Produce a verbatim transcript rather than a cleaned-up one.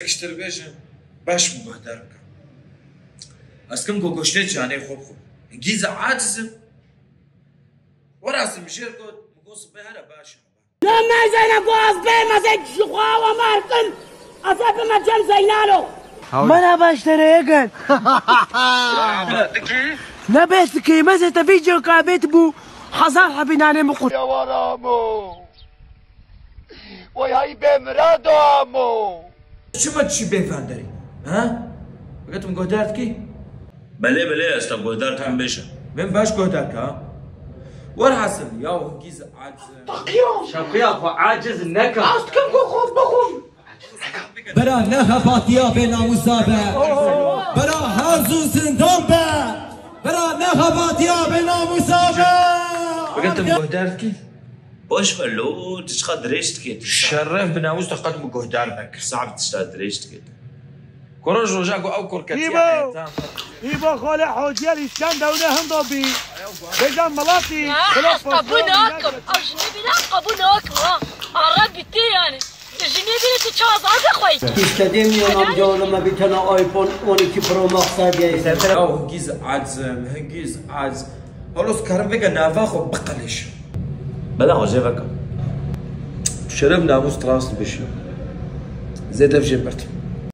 Piştir bêjin, baş min guhdar bike. Ez kim ku goştê canê xwe bixwim. Hingî zî aciz im. Were ez mijêr got, min got sibê here baş e. Ne mezene ku ez bêm, ez ê ji xwe awa mer kim. Ez ê bime cem Zeynalo. Mana baş dereye gel. Ne bes dikî, mezete vîdeo ka bêt bû. Hazar hebî nanê min qut. Yawar amo. Vay hay bê mirad amo. Çima çi bê venderî? Ha? Bigitim guhdar dikî? Belê, belê, ez te guhdar dikim, bêje. Min baş guhdar ka. Werhasil, ya hingî zî aciz im. Şeqiya xwe aciz neke. Ez dikim ku xwe bixwim. Bira ne xebatiya bê namûsa be. Bira her zû zindan be. Bira ne xebatiya bê namûsa be. Bigitim guhdar dikî? Boş ver lo, tu çiqa dirêj dikê tu. Şeref bi namûs te qet min guhdar nekir. Sabi tişta dirêj dikê tu. Ku roj roja ku ew kurketiya Îbo! Heta. Îbo xole hociyel îşkende û ne hindo bî. Bêjan milatî, Ne, xilo ez qebûl posta nakim. Ew jinê bîne ez qebûl nakim ha. Ara bitti yani. Jinê bîne tu çawa zar dixweyî. İstediğim yalan canıma bir tane iPhone on iki Pro Max hediye istedim. Ya hingî zî aciz im, hingî zî aciz. Halo ez karim veke nava xwe biqelêşim. Bela xwe jê veke. Şeref namûs trans dibêjin. Zêde jê bertim.